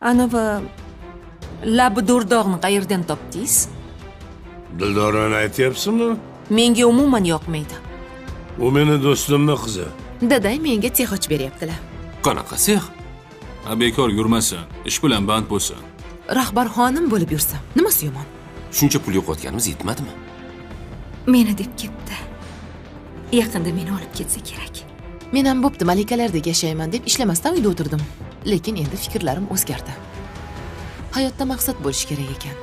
Anavi labi do'rdoqni qayerdan topdingiz? Dildorani aytyapsizmi? Menga umuman yoqmaydi. U meni do'stimning qizi. Daday menga sex ochib beryaptilar. Qanaqa sex? Ha, bekor yurmasin, ish bilan band bo'lsin. Rahbar xonim bo'lib yursam, nimasi yomon? Shuncha pul yo'qotganimiz yetmadimi? Meni deb ketdi. Yaqinda meni olib ketsa kerak. Men ham bo'pti, malikalardek yashayman deb ishlamasdan uyda o'tirdim. Lekin endi fikrlarim o'zgardi. Hayotda maqsad bo'lishi kerak ekan.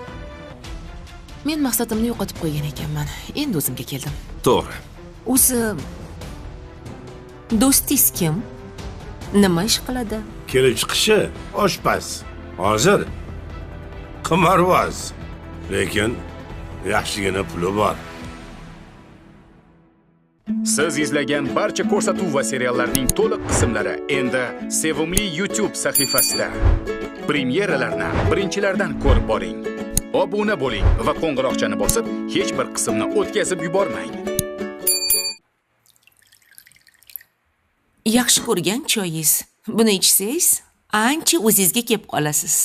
Men maqsadimni yo'qotib qo'ygan ekanman. Endi o'zimga keldim. To'g'ri. O'zi do'stingiz kim? Nima ish qiladi? Kelib chiqishi oshpaz. Hozir qimorboz. Lekin yaxshigina puli bor. Siz izlagan barcha ko'rsatuv va seriallarning to'liq qismlari endi Sevimli YouTube sahifasida. Premyeralarni birinchilardan ko'rib boring. Obuna bo'ling va qo'ng'iroqchani bosib, hech bir qismni o'tkazib yubormang. Yaxshi ko'rgan choyingiz. Buni ichsangiz, ancha o'zingizga kelib qolasiz.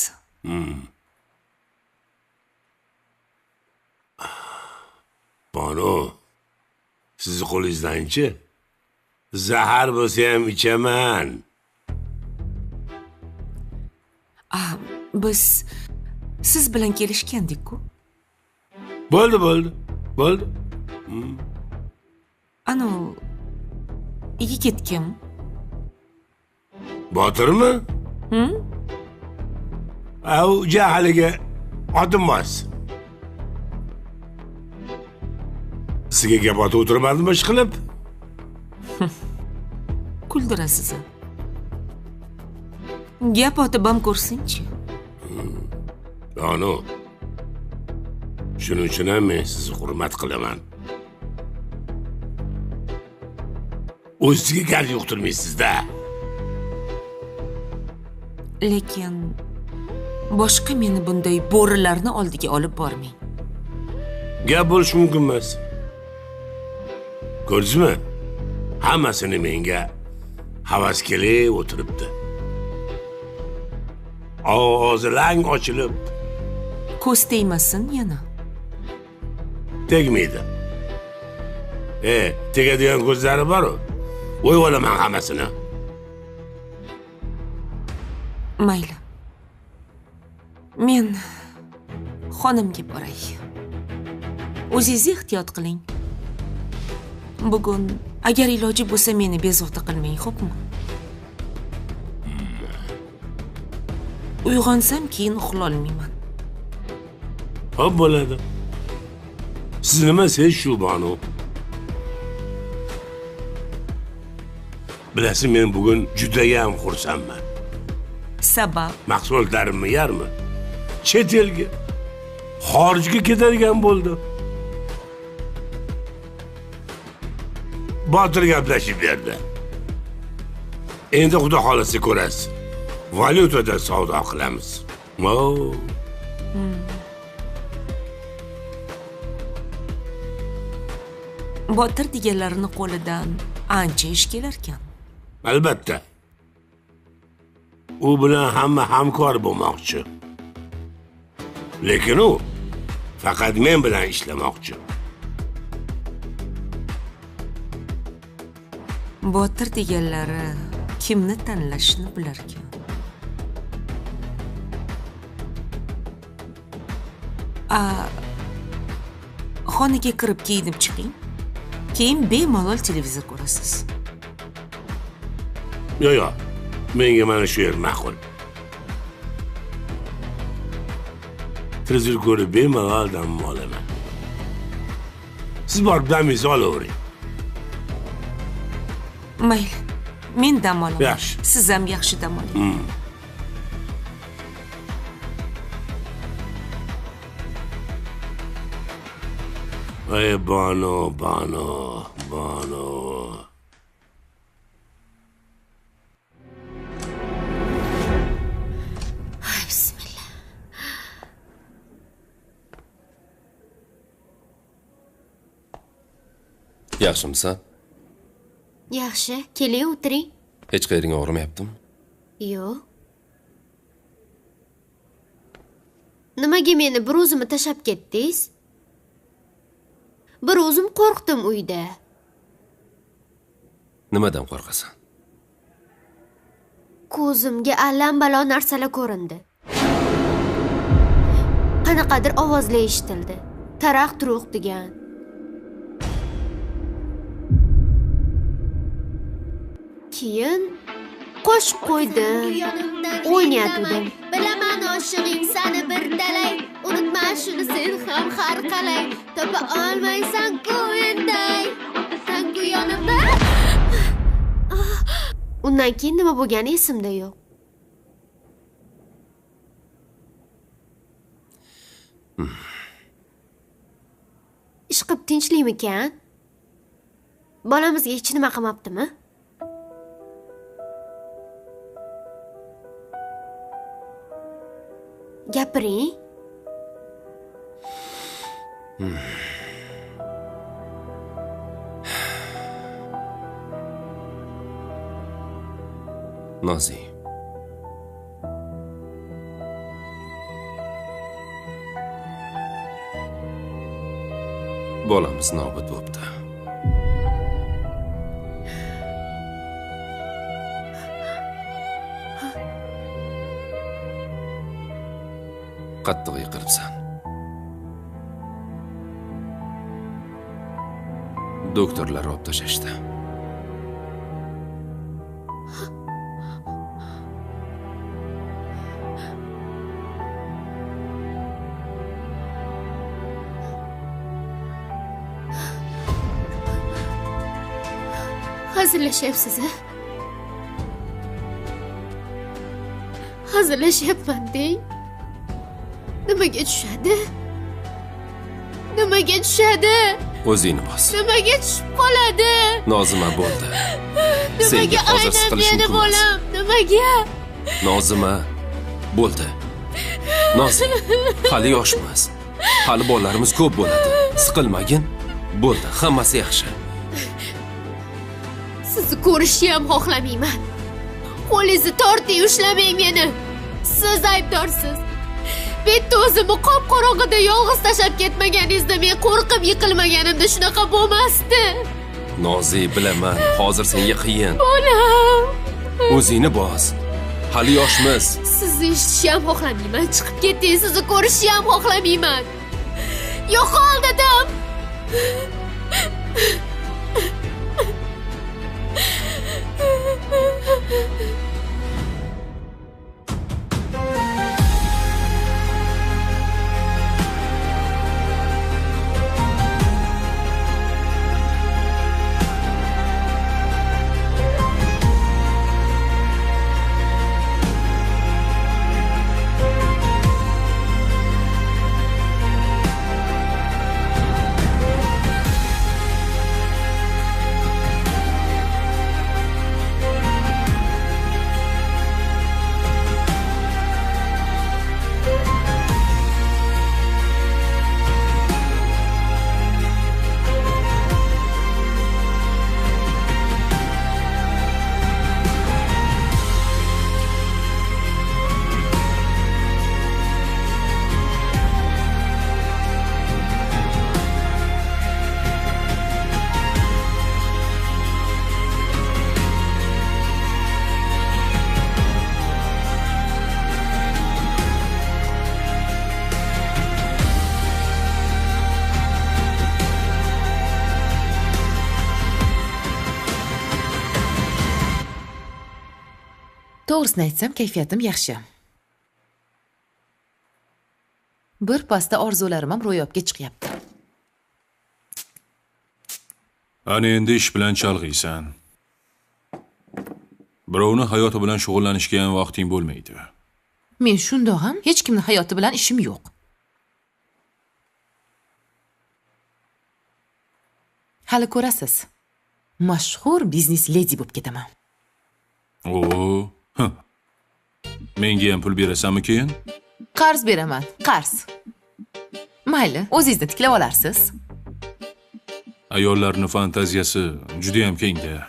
Bonu, sizni qo'lingizdanchi zahar bo'lsa ham ichaman. Biz siz bilan kelishgandik-ku. Bo'ldi, bo'ldi, bo'ldi. Ana yigit kim? Botirmi? U jahliga otim bos. Sizga gap otib o'tirmadimi ish qilib? Kuldirasiz. Gap otib ham ko'rsinchi. Bonu, shuning uchun ham men sizni hurmat qilaman. O'zizga gap yuqtirmaysiz-da. Lekin boshqa meni bunday bo'rilarni oldiga olib bormang. Gap bo'lishi mumkin emas. Ko'rdingizmi? Hammasini menga havas kelib o'tiribdi. Og'zi lang ochilib. Ko'z tegmasin yana. Tegmaydi. Tegadigan ko'zlari bor-u. O'yib olaman hammasini. Mayli. Men xonamga boray. O'zingiz ehtiyot qiling. Bugun agar iloji bo'lsa meni bezovta qilmang, xo'pmi? Uyg'onsam keyin uxlolmayman. Xo'p bo'ladi. Siz nima siz shu Bonu? Bilasiz, men bugun juda ham xursandman. Sabab? Mahsulotlarimni yarmi chet elga, xorijga ketadigan bo'ldi. Botir gaplashib berdi. Endi Xudo xolasa ko'rasiz. Valyutada savdo qilamiz. Botir deganlarini qo'lidan ancha ish kelarkan. Albatta. U bilan hamma hamkor bo'lmoqchi. Lekin u faqat men bilan ishlamoqchi. Botir deganlari kimni tanlashni bilarkan. Xonaga kirib kiyinib chiqing. Keyin bemalol televizor ko'rasiz. Yo'q, yo'q. Menga mana shu yer ma'qul. Televizor ko'rib bemalol dam olaman. Siz borib damingizni olavering. Mayli. Men dam olaman. Yaxshi. Siz ham yaxshi dam oling. Ey Bonu, Bonu, Bonu. Ay, bismillah. Yaxshimisan? Yaxshi, keling o'tiring. Hech qayering og'rimayaptimi? Yo'q. Nimaga meni bir o'zimni tashlab ketdingiz? Bir o'zim qo'rqdim uyda. Nimadan qo'rqasan? Ko'zimga allam-balo narsalar ko'rindi. Qanaqadir ovozlar eshitildi. Taraq-turuq degan. Keyin qo'shiq qo'ydim. O'ynayotgandim. Bilaman oshig'ing seni bir talay, unutma shuni sen ham har qalay, topa olmaysan-ku enday. San-ku yonimda. Undan keyin nima bo'lgani esimda yo'q. Ishqib tinchlikmikan? Bolamizga hech nima qilmabdimi? Gapiring. Nozi. Bolamiz nobud bo'pti. Qattiq yiqilibsan. Doktorlar olib tashlashdi. Hazırlaşayapsiz, ha? Hazırlaşayapman deng. Nimaga tushadi? Nimaga tushadi? O'zingni bos. Nimaga tushib qoladi? Nozima bo'ldi. Nimaga aynan meni bolam? Nimaga? Nozima bo'ldi. Nozima, hali yoshmiz. Hali bolalarimiz ko'p bo'ladi. Siqilmagin. Bo'ldi, hammasi yaxshi. Sizni ko'rishni ham xohlamayman. Qo'lingizni torting, ushlamang meni. Siz aybdorsiz. Bitta o'zimni qop-qorong'ida yolg'iz tashlab ketmaganingizda men qo'rqib yiqilmaganimda shunaqa bo'lmasdi. Nozi, bilaman, hozir senga qiyin. Bolam. O'zingni bos. Hali yoshmiz. Sizni eshitishni ham xohlamayman. Chiqib keting, sizni ko'rishni ham xohlamayman. Yo'qol dedim. To'g'risini aytsam, kayfiyatim yaxshi. Bir pasda orzularim ham ro'yobga chiqyapti. Ana endi ish bilan chalg'iysan. Birovni hayoti bilan shug'ullanishga ham vaqting bo'lmaydi. Men shundoq ham hech kimning hayoti bilan ishim yo'q. Hali ko'rasiz. Mashhur biznes ledi bo'lib ketaman. Oo. Menga ham pul berasanmi keyin? Qarz beraman, qarz. Mayli, o'zingizni tiklab olarsiz. Ayollarning fantaziyasi juda ham kengda.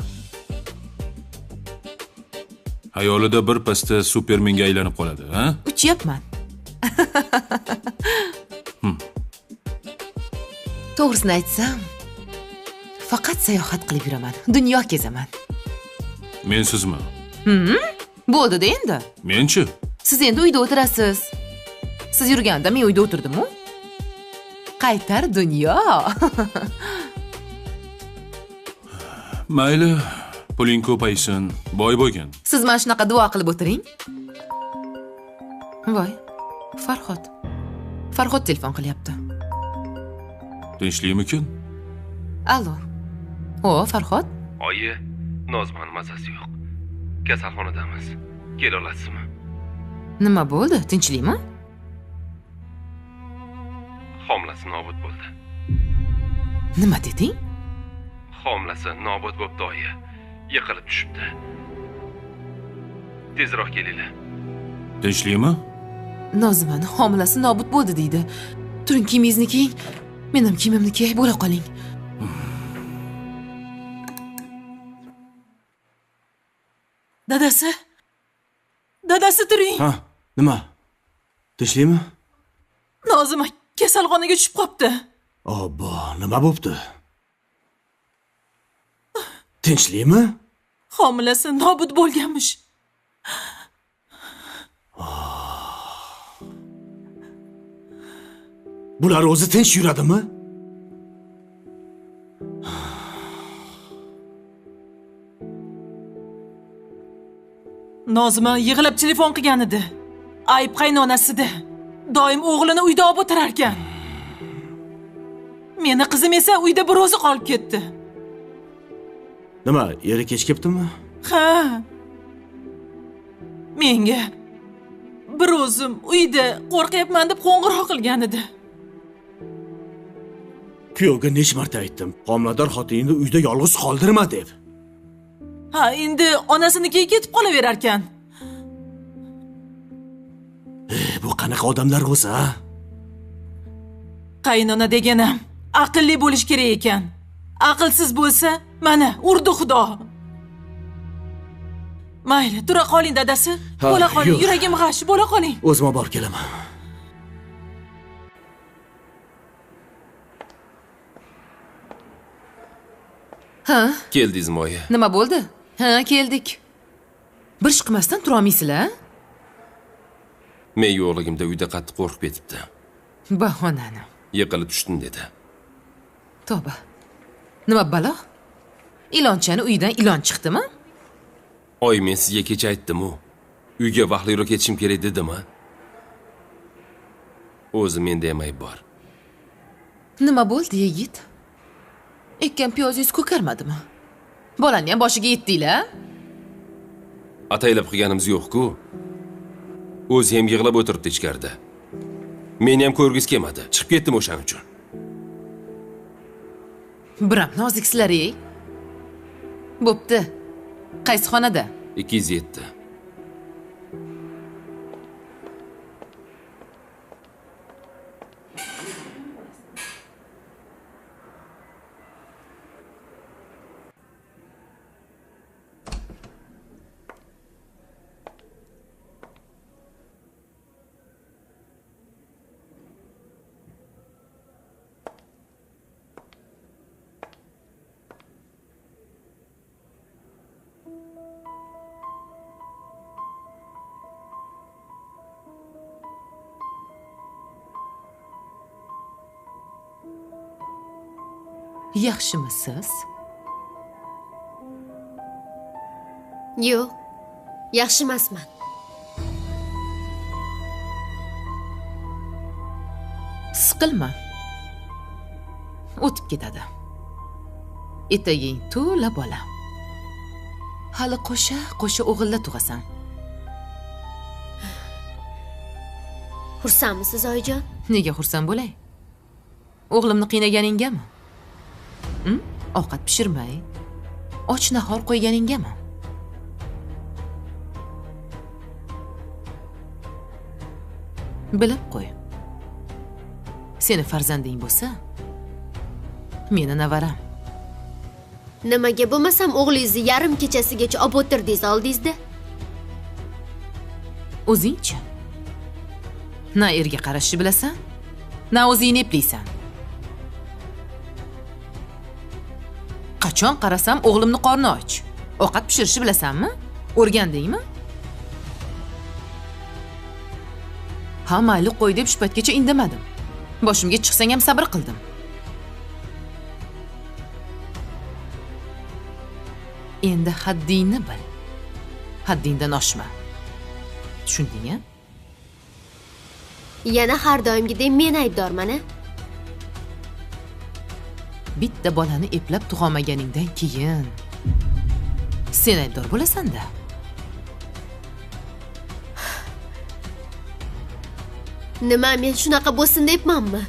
Hayolida bir pasda supermenga aylanib qoladi, ha? Uchyapman. To'g'risini aytsam, faqat sayohat qilib yuraman, dunyo kezaman. Mensizmi? Bo'ldi-da endi. Menchi? Siz endi uyda o'tirasiz. Siz yurganda men uyda o'tirdim-u. Qaytar dunyo. Mayli, puling ko'paysin, boy bo'lgin. Siz mana shunaqa duo qilib o'tiring. Voy, Farhod. Farhod telefon qilyapti. Tinchlikmikin? Allo. O, Farhod? Oyi, Nozimani mazasi yo'q. Kasalxonadamiz. Kela olasizmi? Nima bo'ldi? Tinchlikmi? Homilasi nobud bo'ldi. Nima deding? Homilasi nobud bo'pti, oyi. Yiqilib tushibdi. Tezroq kelinglar. Tinchlikmi? Nozimani homilasi nobud bo'ldi deydi. Turing, kiyimingizni kiying. Men ham kiyimimni kiyay, bo'la qoling. Dadasi. Dadasi turing. Ha, nima? Tinchlikmi? Nozima kasalxonaga tushib qopti. Obbo, nima bo'pti? Tinchlikmi? Homilasi nobud bo'lganmish. Bular o'zi tinch yuradimi? Nozima yig'lab telefon qilgan edi. Ayb qaynonasida. Doim o'g'lini uyda olib o'tirar ekan. Meni qizim esa uyda bir o'zi qolib ketdi. Nima, eri kech kelibdimi? Ha. Menga bir o'zim uyda qo'rqyapman deb qo'ng'iroq qilgan edi. Kuyovga necha marta aytdim, homilador xotiningni uyda yolg'iz qoldirma deb. Ha, endi onasinikiga ketib qolaverar ekan. Bu qanaqa odamlar o'zi, ha? Qaynona deganim aqlli bo'lish kerak ekan. Aqlsiz bo'lsa, mana urdi Xudo. Mayli, tura qoling dadasi. Bo'la qoling, yuragim g'ash, bo'la qoling. O'zim borib kelaman. Ha? Keldingizmi, oyi? Nima bo'ldi? Ha, keldik. Bir ish qilmasdan tura olmaysizlar? Men yo'qligimda uyda qattiq qo'rqib ketibdi. Bahonani. Yiqilib tushdim dedi. Tavba. Nima balo? Ilonchani uyidan ilon chiqdimi? Oy, men sizga kecha aytdim-u. Uyga vaqtliroq ketishim kerak dedim-a? O'zi menda ham ayb bor. Nima bo'ldi, yigit? Ekkan piyozingiz ko'karmadimi? Bolani ham boshiga yetdinglar? Ataylab qilganimiz yo'q-ku. O'zi ham yig'lab o'tiribdi ichkarida. Meni ham ko'rgisi kelmadi. Chiqib ketdim o'shaning uchun. Biram noziksizlar, ey. Bo'pti. Qaysi xonada? 207. Yaxshimisiz? Yo'q, yaxshi emasman. Siqilma. O'tib ketadi. Etaging to'la bola. Hali qo'sha-qo'sha o'g'illar tug'asan. Xursandmisiz, oyijon? Nega xursand bo'lay? O'g'limni qiynaganingami? Ovqat pishirmay, och nahor qo'yganingami? Bilib qo'y. Seni farzanding bo'lsa, meni navaram. Nimaga bo'lmasam o'g'lingizni yarim kechasigacha olib o'tirdingiz oldingizda? O'zingchi? Na erga qarashni bilasan, na o'zingni eplaysan. Qachon qarasam o'g'limni qorni och. Ovqat pishirishni bilasanmi? O'rgandingmi? Ha, mayli qo'y deb shu paytgacha indamadim. Boshimga chiqsang ham sabr qildim. Endi haddingni bil. Haddingdan oshma. Tushunding-a? Yana har doimgidek men aybdorman-a? Bitta bolani eplab tug'olmaganingdan keyin sen aybdor bo'lasan-da. Nima, men shunaqa bo'lsin debmanmi?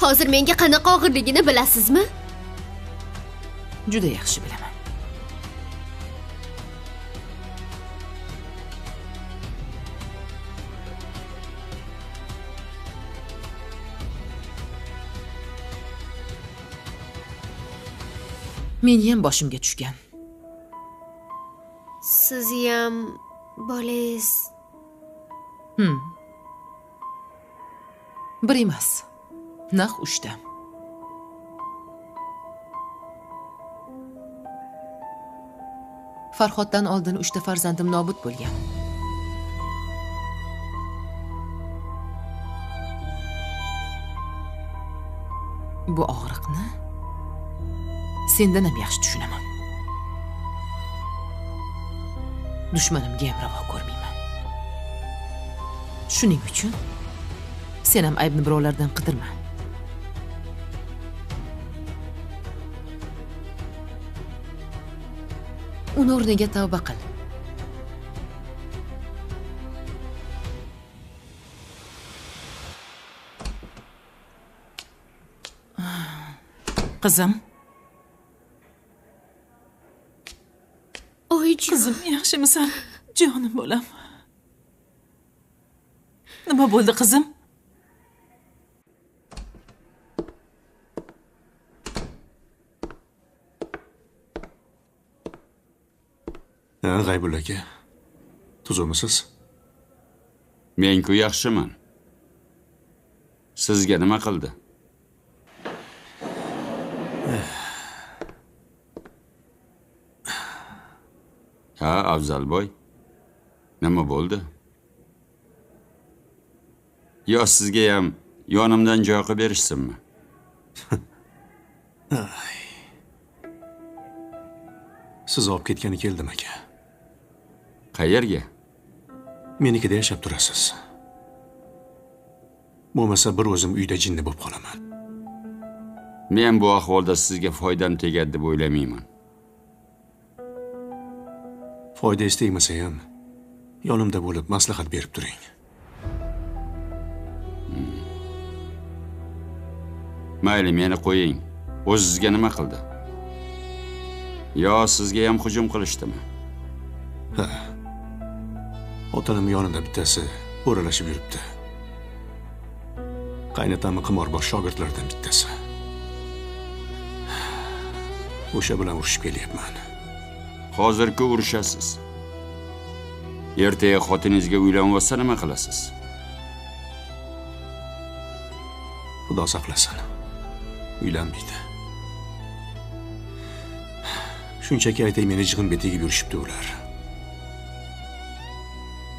Hozir menga qanaqa og'irligini bilasizmi? Juda yaxshi bilaman. Meni ham boshimga tushgan. Siz ham bolangiz. Bir emas, naq 3 ta. Farhoddan oldin 3 ta farzandim nobud bo'lgan. Bu og'riqni sendan ham yaxshi tushunaman. Dushmanimga ham ravo ko'rmayman. Shuning uchun sen ham aybni birovlardan qidirma. Uni o'rniga tavba qil. Qizim. Oyijon. Qizim, yaxshimisan? Jonim bolam. Nima bo'ldi qizim? Ha, G'aybulla aka. Tuzukmisiz? Men-ku yaxshiman. Sizga nima qildi? Ha, Afzalboy. Nima bo'ldi? Yo sizga ham yonimdan joy qilib berishsinmi? Siz olib ketgani keldim aka. Qayerga? Menikida yashab turasiz. Bo'lmasa bir o'zim uyda jinni bo'lib qolaman. Men bu ahvolda sizga foydam tegadi deb o'ylamayman. Foydangiz tegmasa ham yonimda bo'lib maslahat berib turing. Mayli, meni qo'ying. O'zizga nima qildi? Yo sizga ham hujum qilishdimi? Ha. Xotinim yonida bittasi o'ralashib yuribdi. Qaynotamni qimorboz shogirdlaridan bittasi. O'sha bilan urushib kelyapman. Hozirgi urushasiz. Ertaga xotiningizga uylanib olsa nima qilasiz? Xudo saqlasin. Uylanmaydi. Shunchaki aytay, meni jig'imga tegib yurishibdi ular.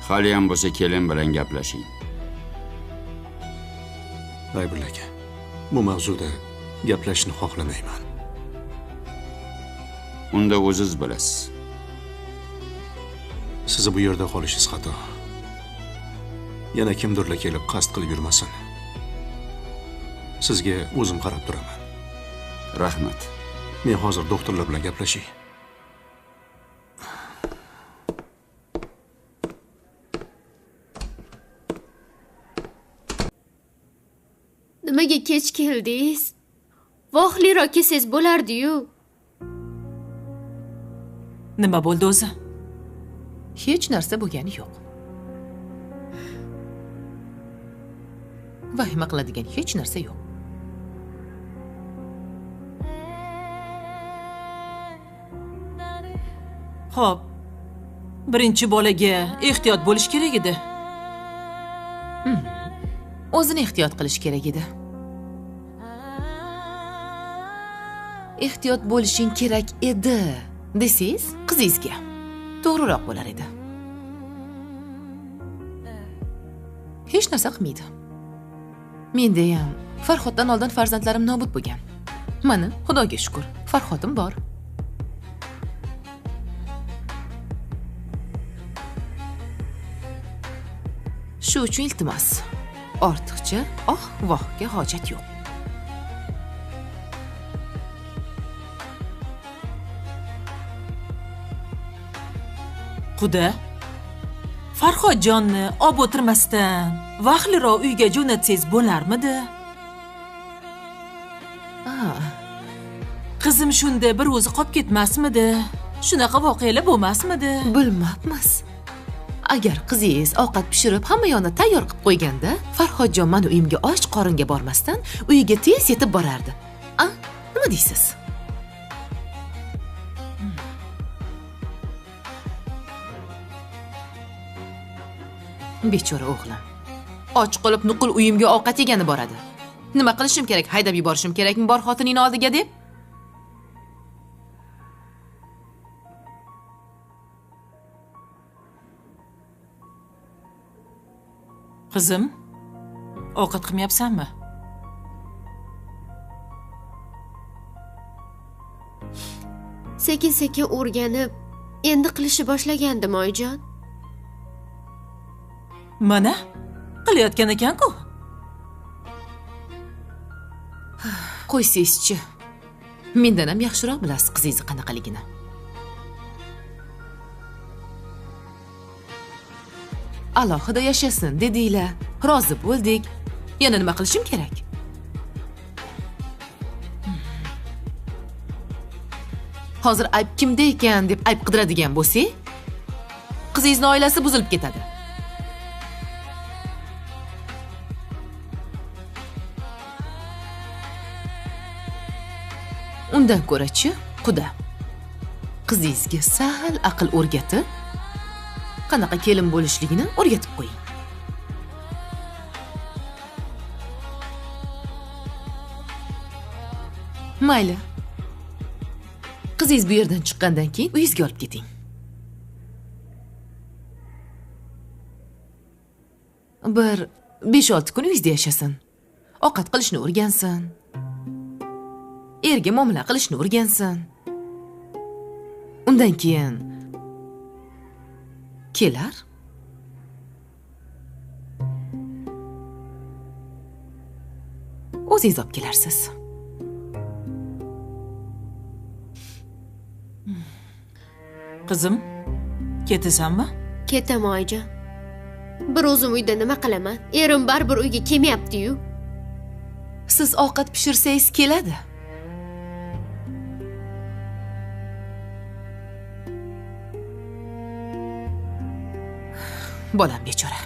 Hali ham bo'lsa kelin bilan gaplashing. G'aybulla aka, bu mavzuda gaplashishni xohlamayman. Unda o'zingiz bilasiz. Sizni bu yerda qolishingiz xato. Yana kimdirlar kelib qasd qilib yurmasin. Sizga o'zim qarab turaman. Rahmat. Men hozir doktorlar bilan gaplashay. Nimaga kech keldingiz? Vaqtliroq kelsangiz bo'lardi-yu. Nima bo'ldi o'zi? Hech narsa bo'lgani yo'q. Vahima qiladigan hech narsa yo'q. Xo'p, birinchi bolaga ehtiyot bo'lish kerak edi. O'zini ehtiyot qilish kerak edi. Ehtiyot bo'lishing kerak edi desangiz, qizingizga to'g'riroq bo'lar edi. Hech narsa qilmaydi. Menda ham Farhoddan oldin farzandlarim nobud bo'lgan. Mana, Xudoga shukr, Farhodim bor. Shu uchun iltimos, ortiqcha oh-vohga hojat yo'q. Quda, Farhodjonni ob o'tirmasdan vaqtliroq uyga jo'natsangiz bo'larmidi? Qizim shunda bir o'zi qolib ketmasmidi? Shunaqa voqealar bo'lmasmidi? Bilmabmiz. Agar qizingiz ovqat pishirib, hamma yoqni tayyor qilib qo'yganda, Farhodjon meni uyimga och qoringa bormasdan uyiga tez yetib borardi. A, nima deysiz? Bechora o'g'lim. Och qolib nuqul uyimga ovqat yegani boradi. Nima qilishim kerak? Haydab yuborishim kerakmi bor xotiningni oldiga deb? Qizim, ovqat qilmayapsanmi? Sekin-sekin o'rganib, endi qilishni boshlagandim, oyijon. Mana, qilayotgan ekan-ku. Qo'ysangizchi. Mendan ham yaxshiroq bilasiz qizingizni qanaqaligini. Alohida yashasin dedinglar, rozi bo'ldik. Yana nima qilishim kerak? Hozir ayb kimda ekan deb ayb qidiradigan bo'lsak, qizingizni oilasi buzilib ketadi. Undan ko'ra-chi, quda, qizingizga sal aql o'rgatib, qanaqa kelin bo'lishligini o'rgatib qo'ying. Mayli. Qizingiz bu yerdan chiqqandan keyin uyingizga olib keting. Bir 5-6 kun uyingizda yashasin. Ovqat qilishni o'rgansin. Erga muomala qilishni o'rgansin. Undan keyin kelar. O'zingiz olib kelarsiz. Qizim, ketasanmi? Ketaman, oyijon. Bir o'zim uyda nima qilaman? Erim baribir uyga kelmayapti-yu. Siz ovqat pishirsangiz keladi. Bolam bechora.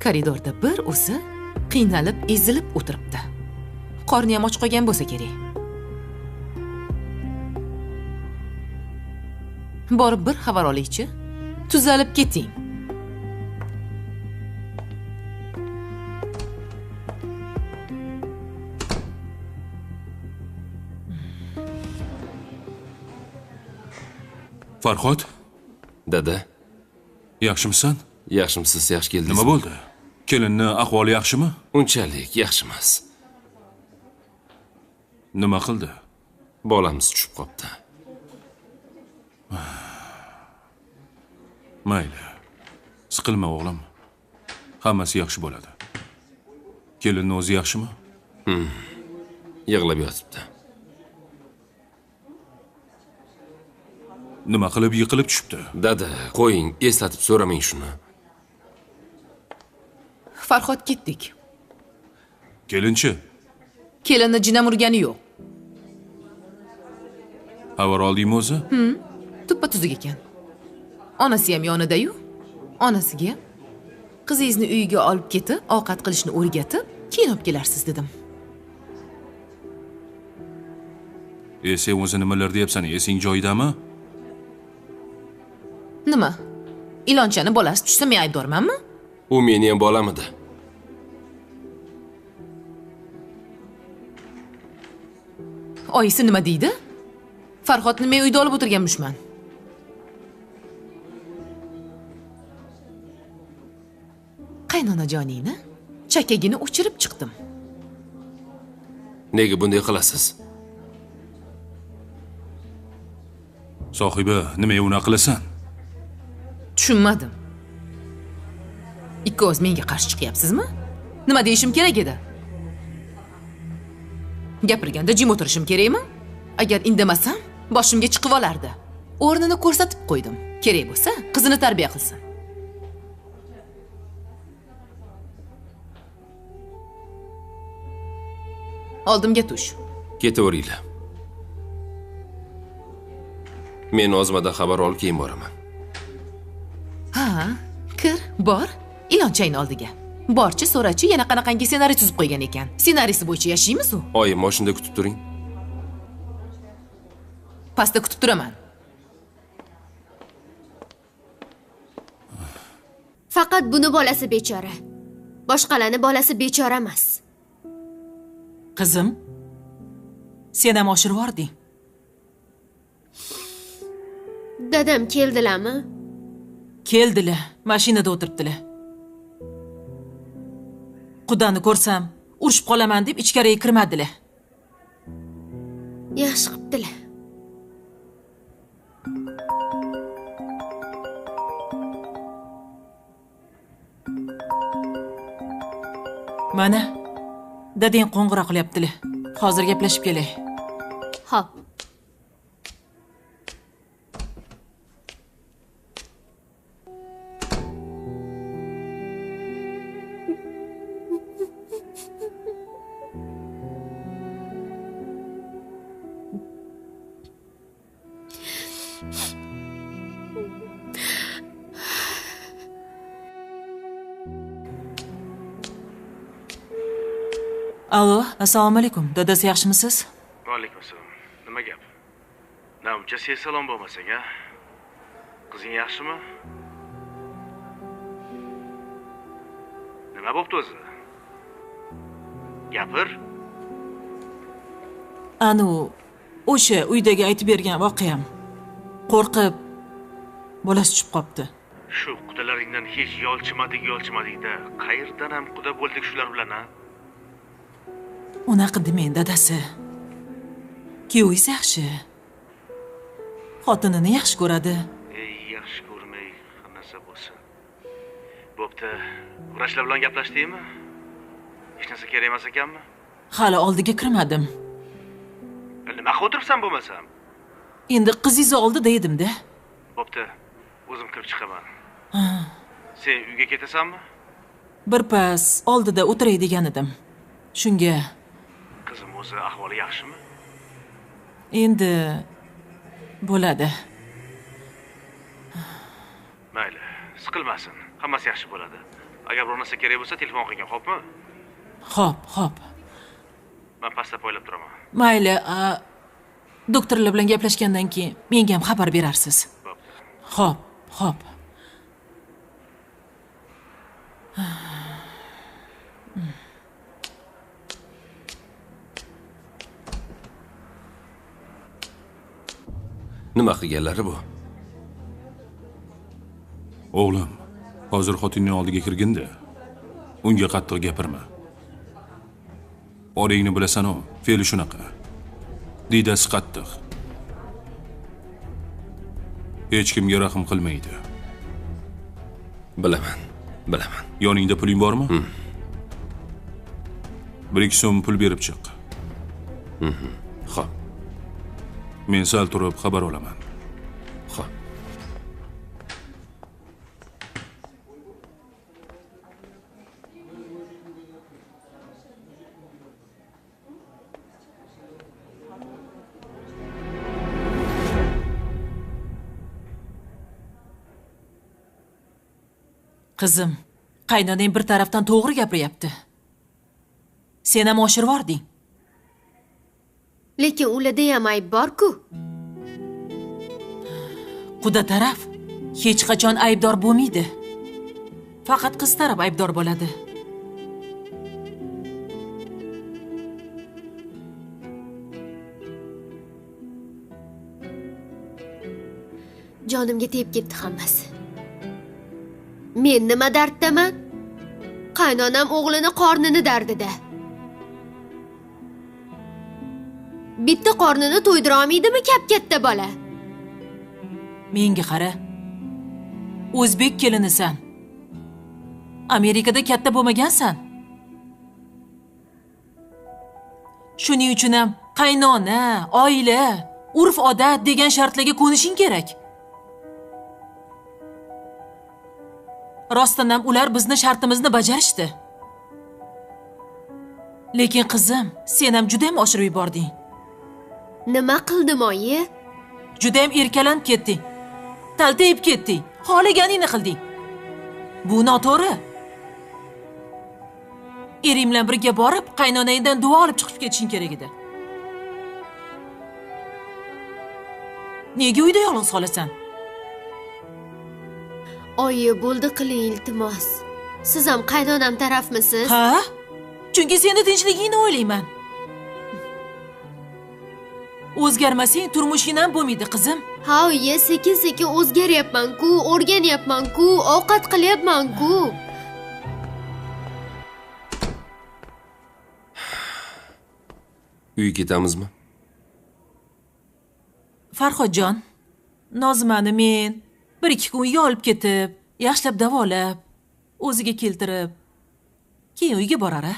Koridorda bir o'zi qiynalib, ezilib o'tiribdi. Qorni ham och qolgan bo'lsa kerak. Borib bir xabar olaychi. Tuzalib keting. Farhod? Dada. Yaxshimisan? Yaxshimisiz, yaxshi keldingiz. Nima bo'ldi? Kelinni ahvoli yaxshimi? Unchalik yaxshi emas. Nima qildi? Bolamiz tushib qopti. Mayli. Siqilma o'g'lim. Hammasi yaxshi bo'ladi. Kelinni o'zi yaxshimi? Yig'lab yotibdi. Nima qilib yiqilib tushibdi? Dada, qo'ying, eslatib so'ramang shuni. Farhod, ketdik. Kelinchi? Kelinni jinam urgani yo'q. Xabar oldingmi o'zi? Tuppa tuzuk ekan. Onasi ham yonida-yu. Onasiga qizingizni uyiga olib ketib, ovqat qilishni o'rgatib, keyin olib kelarsiz dedim. Sen o'zi nimalar deyapsan? Esing joyidami? Nima? Ilonchani bolasi tushsa men aybdormanmi? U meni ham bolam edi. Oyisi nima deydi? Farhodni men uyda olib o'tirganmishman. Qaynonajoningni chakagini o'chirib chiqdim. Nega bunday qilasiz? Sohiba, nimaga unaqa qilasan? Tushunmadim. Ikkoz menga qarshi chiqyapsizmi? Nima deyishim kerak edi? Gapirganda jim o'tirishim kerakmi? Agar indamasam, boshimga chiqib olardi. O'rnini ko'rsatib qo'ydim. Kerak bo'lsa, qizini tarbiya qilsin. Oldimga tush. Ketaveringlar. Men Ozmadan xabar olib keyin boraman. Ha, kir, bor. Ilonchangni oldiga. Borchi, so'rachi, yana qanaqangi ssenariy tuzib qo'ygan ekan. Ssenariysi bo'yicha yashaymiz u. Oyim, mashinada kutib turing. Pastda kutib turaman. Faqat buni bolasi bechora. Boshqalarning bolasi bechora emas. Qizim, sen ham oshirib yubording. Dadam keldilarmi? Keldilar, mashinada o'tiribdilar. Qudani ko'rsam, urushib qolaman deb ichkariga kirmadilar. Yaxshi qilibdilar. Mana, dadang qo'ng'iroq qilyaptilar. Hozir gaplashib kelay. Xo'p. Alo, assalomu alaykum. Dadasi yaxshimisiz? Va alaykum assalom. Nima gap? Namcha sen salom bo'lmasang, a? Qizing yaxshimi? Nima bo'pti o'zi? Gapir. Anu, o'sha uydagi aytib bergan voqeam. Qo'rqib bolasi tushib qopti. Shu qudalaringdan hech yolchimadik-da. Qayerdan ham quda bo'ldik shular bilan, a? Unaqa demang, dadasi. Kuyovingiz yaxshi. Xotinini yaxshi ko'radi. Ey, yaxshi ko'rmay, hammasi bo'lsin. Bo'pti. Vrachlar bilan gaplashdingmi? Hech narsa kerak emas ekanmi? Hali oldiga kirmadim. Nima qilib o'tiribsan bo'lmasam? Endi qizingiz oldida edim-da. Bo'pti. O'zim kirib chiqaman. Sen uyga ketasanmi? Bir pas oldida o'tiray degan edim. Shunga qizim o'zi ahvoli yaxshimi? Endi bo'ladi. Mayli, siqilmasin. Hammasi yaxshi bo'ladi. Agar biror narsa kerak bo'lsa telefon qilgin, xo'pmi? Xo'p, xo'p. Men pastda poylab turaman. Mayli, doktorlar bilan gaplashgandan keyin menga ham xabar berarsiz. Xo'p, xo'p. Nima qilganlari bu? O'g'lim, hozir xotinning oldiga kirgin-da, unga qattiq gapirma. Oringni bilasan-u, fe'li shunaqa. Diydasi qattiq. Hech kimga rahm qilmaydi. Bilaman, bilaman. Yoningda puling bormi? 1-2 so'm pul berib chiq. Xo'p. Men sal turib xabar olaman. Xo'p. Qizim, qaynonang bir tarafdan to'g'ri gapiryapti. Sen ham oshirib yubording. Lekin ularda ham ayb bor-ku. Quda taraf hech qachon aybdor bo'lmaydi. Faqat qiz taraf aybdor bo'ladi. Jonimga tegib ketdi hammasi. Men nima darddaman? Qaynonam o'g'lini qornini dardida. Bitta qornini to'ydira olmaydimi kap-katta bola? Menga qara. O'zbek kelinisan. Amerikada katta bo'lmagansan. Shuning uchun ham qaynona, oila, urf-odat degan shartlarga ko'nishing kerak. Rostdan ham ular bizni shartimizni bajarishdi. Lekin qizim, sen ham juda ham oshirib yubording. Nima qildim, oyi? Juda ham erkalanib ketding. Taltayib ketding. Xohlaganingni qilding. Bu noto'g'ri. Ering bilan birga borib, qaynonangdan duo olib chiqib ketishing kerak edi. Nega uyda yolg'iz qolasan? Oyi, bo'ldi qiling, iltimos. Siz ham qaynonam tarafmisiz? Ha? Chunki seni tinchligingni o'ylayman. O'zgarmasang turmushing ham bo'lmaydi, qizim. Ha, oyi, sekin-sekin o'zgaryapman-ku, o'rganyapman-ku, ovqat qilyapman-ku. Uyga ketamizmi? Farhodjon, Nozimani men 1-2 kun uyga olib ketib, yaxshilab davolab, o'ziga keltirib, keyin uyga borar, a?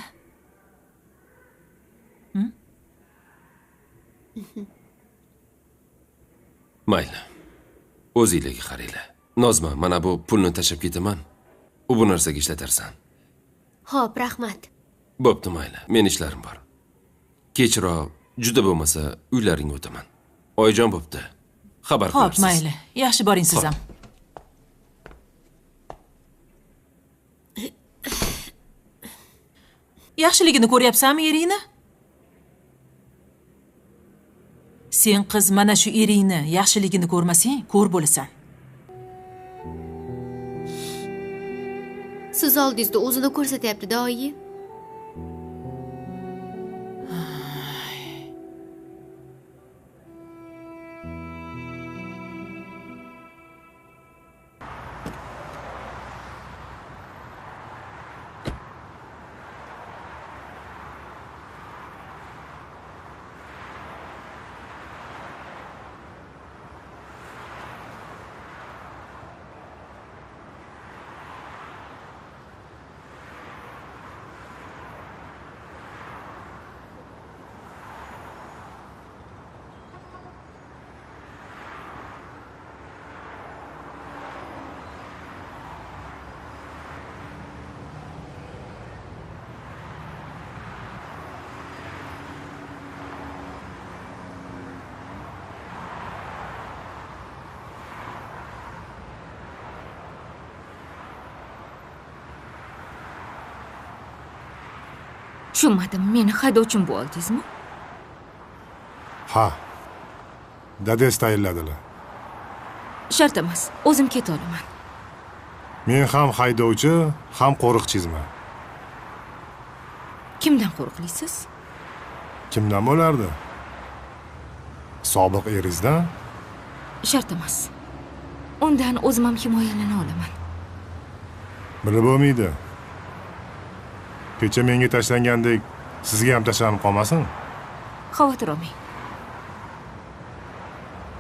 Mayli. O'zingizga qaranglar. Nozima, mana bu pulni tashlab ketaman. U bu narsaga ishlatarsan. Xo'p, rahmat. Bo'pti, mayli. Men ishlarim bor. Kechroq juda bo'lmasa uylaringga o'taman. Oyijon bo'pti. Xabar qilarsiz. Xo'p, mayli. Yaxshi boring siz ham. Yaxshiligini ko'ryapsanmi eringni? Sen qiz mana shu eringni yaxshiligini ko'rmasang, ko'r bo'lasan. Siz oldingizda o'zini ko'rsatyapti-da, oyi. Tushunmadim, meni haydovchim bo'ldingizmi? Ha. Dadasi tayinladilar. Shart emas, o'zim keta olaman. Men ham haydovchi, ham qo'riqchizman. Kimdan qo'rqlisiz? Kimdan bo'lardi? Sobiq eringizdan? Shart emas. Undan o'zim ham himoyalana olaman. Bilib bo'lmaydi. Kecha menga tashlangandek sizga ham tashlanib qolmasin. Xavotir olmang.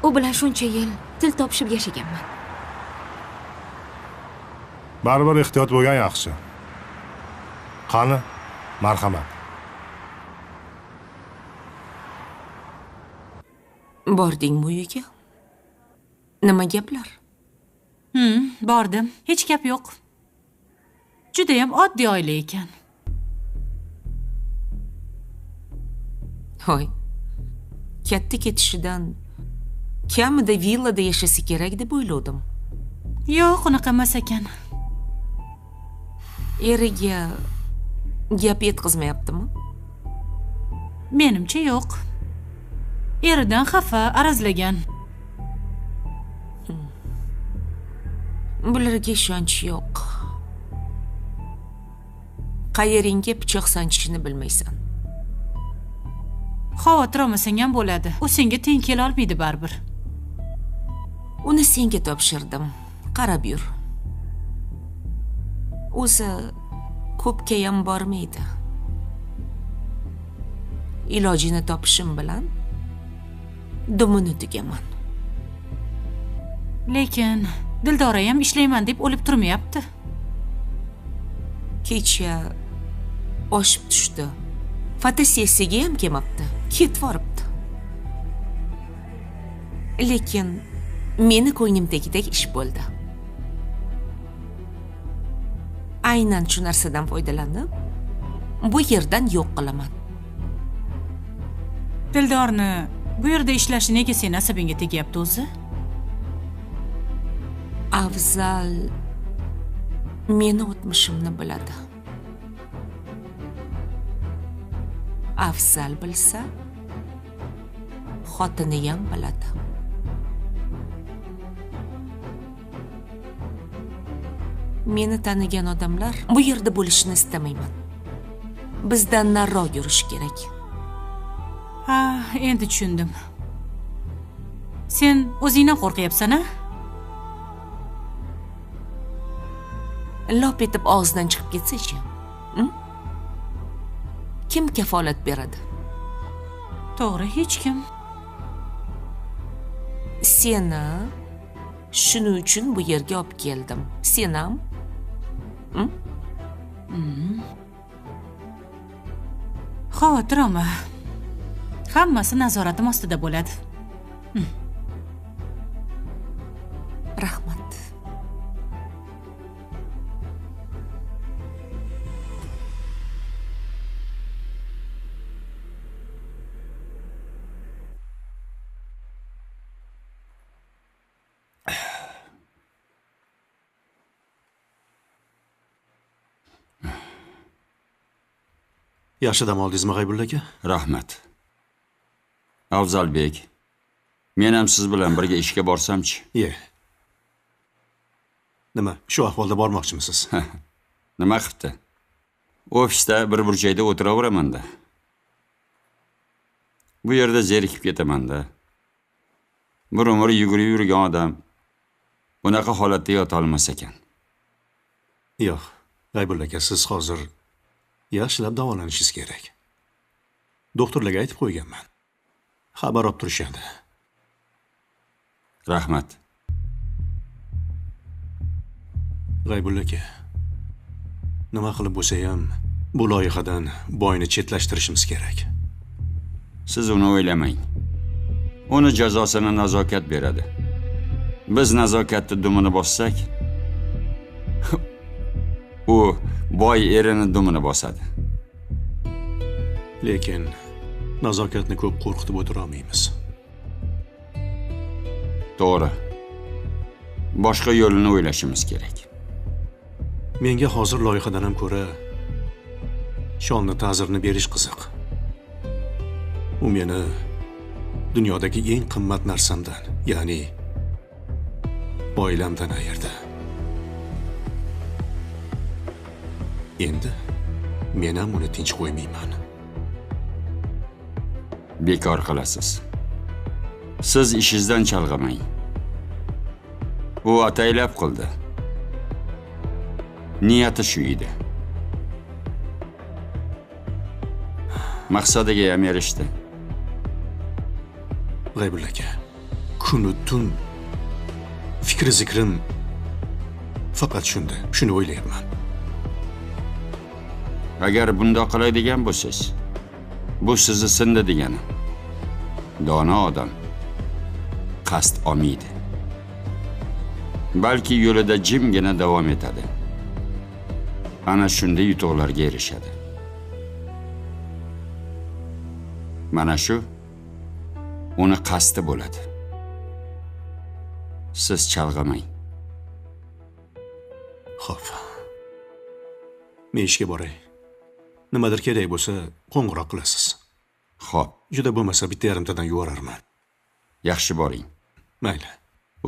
U bilan shuncha yil til topishib yashaganman. Baribir ehtiyot bo'lgan yaxshi. Qani, marhamat. Bordingmi uyiga? Nima gaplar? Bordim. Hech gap yo'q. Juda ham oddiy oila ekan. Hoy, katta ketishidan kamida villada yashasa kerak deb o'yladim. Yo'q, unaqa emas ekan. Eriga gap yetkazmayaptimi? Menimcha yo'q. Eridan xafa, arazlagan. Bularga ishonch yo'q. Qayeringga pichoq sanchishini bilmaysan. Xavotir olmasang ham bo'ladi. U senga teng kela olmaydi baribir. Uni senga topshirdim. Qarab yur. O'zi ko'pgayam bormaydi. Ilojini topishim bilan dumini tugaman. Lekin Dildora ham ishlayman deb o'lib turmayapti. Kecha oshib tushdi. Fotosessiyaga ham kelmabdi. Ketvoribdi. Lekin meni ko'nglimdagidek ish bo'ldi. Aynan shu narsadan foydalanib, bu yerdan yo'q qilaman. Dildorni bu yerda ishlashi nega seni asabingga tegyapti o'zi? Afzal meni o'tmishimni biladi. Afzal bilsa, xotini ham biladi. Meni tanigan odamlar bu yerda bo'lishini istamayman. Bizdan nariroq yurish kerak. Ha, endi tushundim. Sen o'zingdan qo'rqyapsan-a? Lop etib og'zidan chiqib ketsa-chi? Kim kafolat beradi? To'g'ri, hech kim. Seni shuning uchun bu yerga olib keldim. Sen ham? Xavotir olma. Hammasi nazoratim ostida bo'ladi. Rahmat. Yaxshi dam oldingizmi, G'aybulla aka? Rahmat. Afzalbek, men ham siz bilan birga ishga borsamchi? Ye. Nima, shu ahvolda bormoqchimisiz? Nima qilibdi? Ofisda bir burchakda o'tiraveraman-da. Bu yerda zerikib ketaman-da. Bir umr yugurib yurgan odam bunaqa holatda yota olmas ekan. Yo'q, G'aybulla aka, siz hozir yaxshilab davolanishingiz kerak. Doktorlarga aytib qo'yganman. Xabar olib turishadi. Rahmat. G'aybulla aka, nima qilib bo'lsa ham bu loyihadan boyni chetlashtirishimiz kerak. Siz uni o'ylamang. Uni jazosini nazokat beradi. Biz nazokatni dumini bossak, u boy erini dumini bosadi. Lekin nazokatni ko'p qo'rqitib o'tira olmaymiz. To'g'ri. Boshqa yo'lini o'ylashimiz kerak. Menga hozir loyihadan ham ko'ra Sholni ta'zirini berish qiziq. U meni dunyodagi eng qimmat narsamdan, ya'ni oilamdan ayirdi. Endi men ham uni tinch qo'ymayman. Bekor qilasiz. Siz ishingizdan chalg'imang. U ataylab qildi. Niyati shu edi. Maqsadiga ham erishdi. G'aybulla aka, kunu tun fikri zikrim faqat shunda, shuni o'ylayapman. Agar bundoq qiladigan bo'lsangiz, bu sizni sindi degani. Dono odam qasd olmaydi. Balki yo'lida jimgina davom etadi. Ana shunda yutuqlarga erishadi. Mana shu uni qasdi bo'ladi. Siz chalg'imang. Xo'p. Men ishga boray. Nimadir kerak bo'lsa, qo'ng'iroq qilasiz. Xo'p. Juda bo'lmasa bitta yarimtadan yuborarman. Yaxshi boring. Mayli.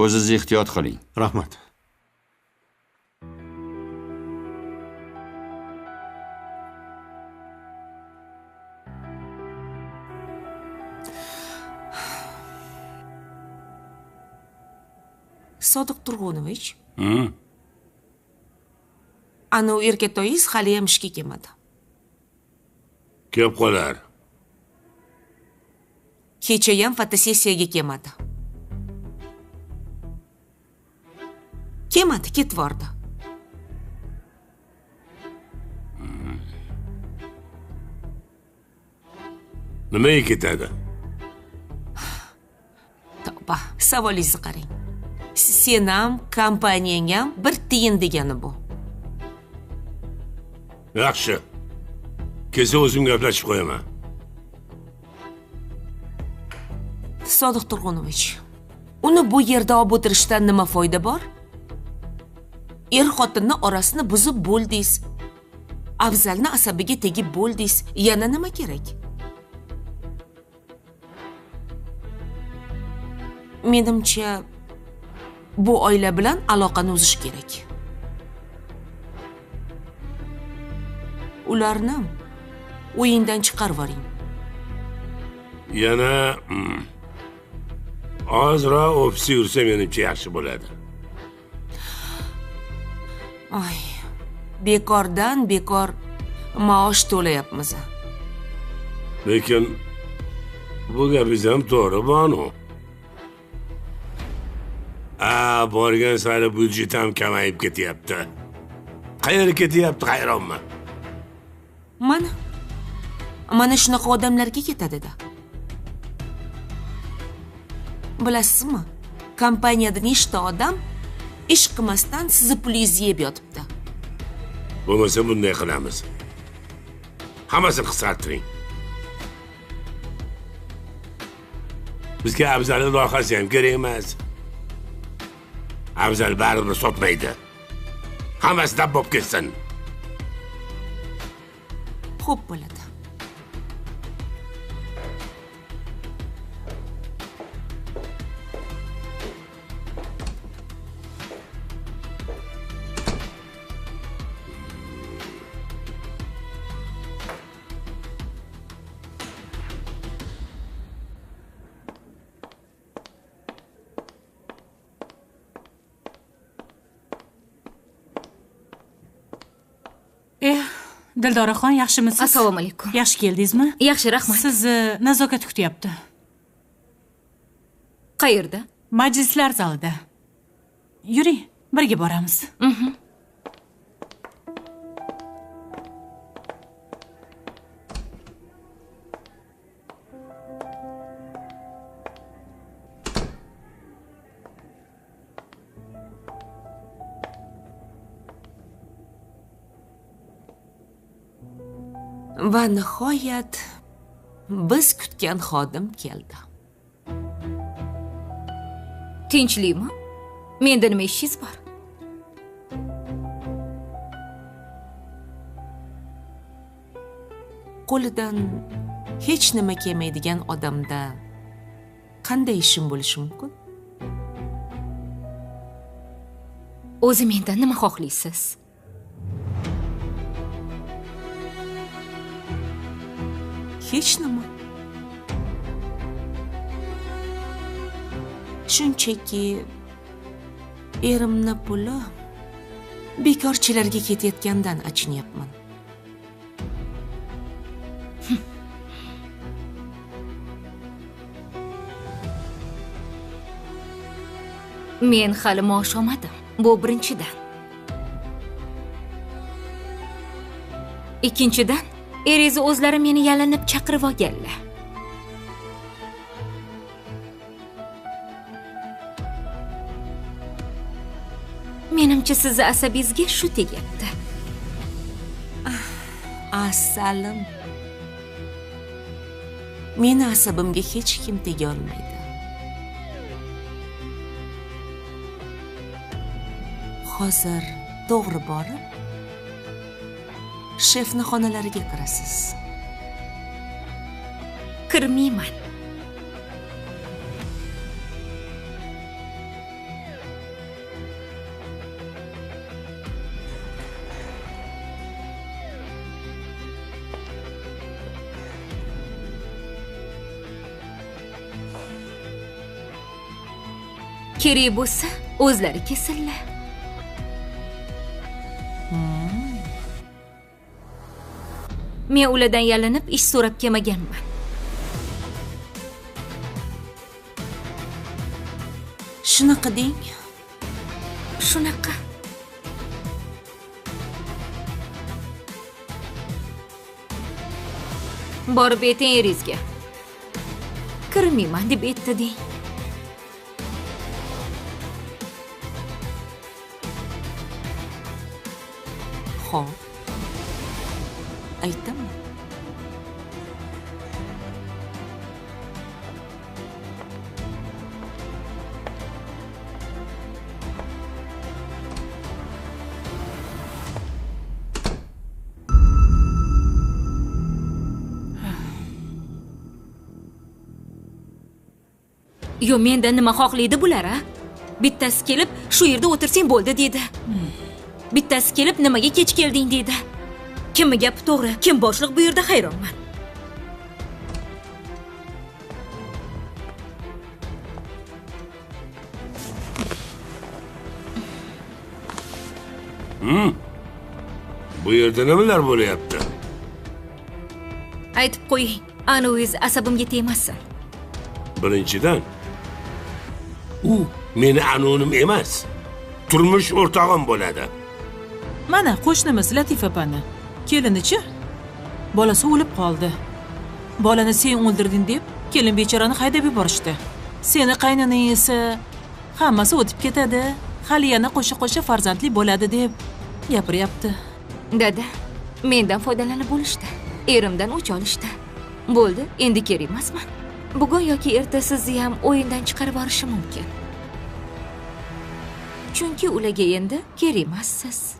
O'zingiz ehtiyot qiling. Rahmat. Sodiq Turg'unovich. Ana u erkatoyingiz hali ham ishga kelmadi. Kelib qolar. Kecha ham fotosessiyaga kelmadi. Kelmadi, ketvordi. Nimaga ketadi? Tavba, savolingizni qarang. Sen ham, kompaniyang ham bir tiyin degani bu. Yaxshi. Kelsa o'zim gaplashib qo'yaman. Sodiq Turg'unovich, uni bu yerda olib o'tirishdan nima foyda bor? Er-xotinni orasini buzib bo'ldingiz. Afzalni asabiga tegib bo'ldingiz. Yana nima kerak? Menimcha, bu oila bilan aloqani uzish kerak. Ularni o'yindan chiqarib yuboring. Yana ozroq ofisga yursa menimcha yaxshi bo'ladi. Ay, bekordan bekor maosh to'layapmiz. Lekin bu gapingiz ham to'g'ri, Bonu. Borgan sari byudjet ham kamayib ketyapti. Qayerga ketyapti, hayronman. Mana shunaqa odamlarga ketadi-da. Bilasizmi, kompaniyada nechta odam ish qilmasdan sizni pulingizni yeb yotibdi. Bo'lmasa bunday qilamiz. Hammasini qisqartiring. Bizga Afzalning loyihasi ham kerak emas. Afzal baribir sotmaydi. Hammasi dab bo'lib ketsin. Xo'p bo'ladi. Dildoraxon, yaxshimisiz? Assalomu alaykum. Yaxshi keldingizmi? Yaxshi, rahmat. Sizni Nazokat kutyapti. Qayerda? Majlislar zalida. Yuring, birga boramiz. Va nihoyat biz kutgan xodim keldi. Tinchlikmi? Menda nima ishingiz bor? Qo'lidan hech nima kelmaydigan odamda qanday ishim bo'lishi mumkin? O'zi mendan nima xohlaysiz? Hech nima. Shunchaki erimni puli bekorchilarga ketayotgandan achinyapman. Men hali maosh olmadim. Bu birinchidan. Ikkinchidan, eringiz o'zlari meni yalinib chaqirib olganlar. Menimcha sizni asabingizga shu tegyapti. Asalim. Meni asabimga hech kim tega olmaydi. Hozir to'g'ri borib shefni xonalariga kirasiz. Kirmayman. Kerak bo'lsa, O'zlari kelsinlar. Men ulardan yalinib ish so'rab kelmaganman. Shunaqa deng. Shunaqa. Borib ayting eringizga. Kirmayman deb aytdi deng. Xo'p. Aytdimmi? Yo, mendan nima xohlaydi bular, a? Bittasi kelib, shu yerda o'tirsang bo'ldi dedi. Bittasi kelib, nimaga kech kelding dedi. Kimni gapi to'g'ri, kim boshliq bu yerda hayronman. Bu yerda nimalar bo'lyapti? Aytib qo'ying, anoviz asabimga tegmasin. Birinchidan, u meni anonim emas, turmush o'rtog'im bo'ladi. Mana qo'shnimiz Latifa opani. Kelinichi bolasi o'lib qoldi. Bolani sen o'ldirding deb kelin bechorani haydab yuborishdi. Seni qaynonang esa hammasi o'tib ketadi, hali yana qo'sha-qo'sha farzandli bo'ladi deb gapiryapti. Dada, mendan foydalanib bo'lishdi. Erimdan o'ch olishdi. Bo'ldi, endi kerak emasman. Bugun yoki erta sizni ham o'yindan chiqarib yuborishi mumkin. Chunki ularga endi kerak emassiz.